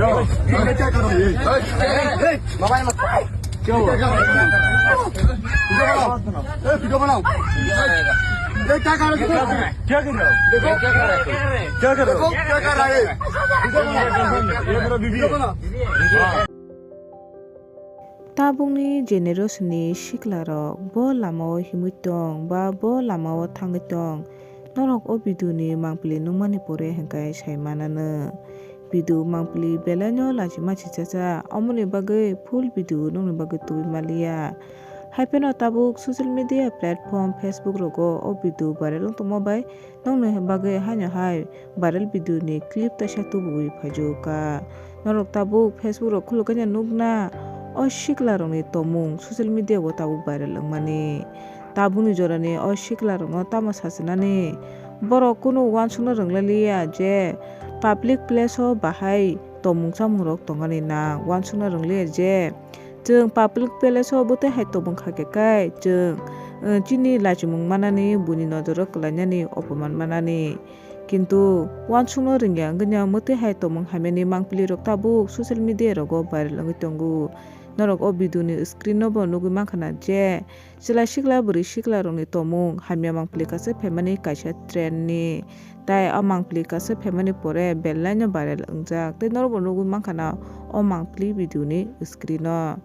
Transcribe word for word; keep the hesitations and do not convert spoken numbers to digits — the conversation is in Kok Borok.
क्या कर रहा है ये? क्या कर रहा है? ए, वीडियो बनाओ। ए, वीडियो बनाओ। ये क्या कर रहा है? क्या कर रहा है? देखो, क्या कर रहा है? देखो, क्या कर रहा है? वीडियो बनाओ। ये मेरा बीबी है। वीडियो बनाओ। Tabukni generation ni sikla rok bo lama o himwi tong ba bo lama o thangwi tong, norok o video ni mangpili nukmani pore hwnkhe sai mananw. Video mangpili belai no lachima si chacha, omoni bagwi full video nokni bagwi tubui maliya. Haiphano tabuk social media platform Facebook rogo o video viral wng tongma bai nokni bagwi haino hai viral video ni clip taisa tubugwi phaijokha. Norok tabuk Facebook rok khulukhe nukna o sikla rokni tongmung social media o tabuk viral wngmani. Tabukni jorani o sikla rokno tamo sachinani? Borok kunu uansukna rwnglailiya je public place o bahai tongmung chamung rok tongani nang uansukna rwnglailiya je chwng public place o bwtwi hai tongmung kha khe kai chwng, eh, chini lachimung manani buini nojoro kwlainani opoman manani. Kintu uansukno rwngya wngwino mwtwi hai tongmung hamyani mangpili rok tabuk social media rogo viral wngwi tongo. Norok o video ni screen no bo nugwi mankha na je chwla sikla bwrwi sikla rokni tongmung hamya mangpili kaisa phaimani kaisa trend ni. Tai o mangpili kaisa phaimani pore belai no viral wngjak tei norok bo nugwi mankha na o mangpili video ni screen o.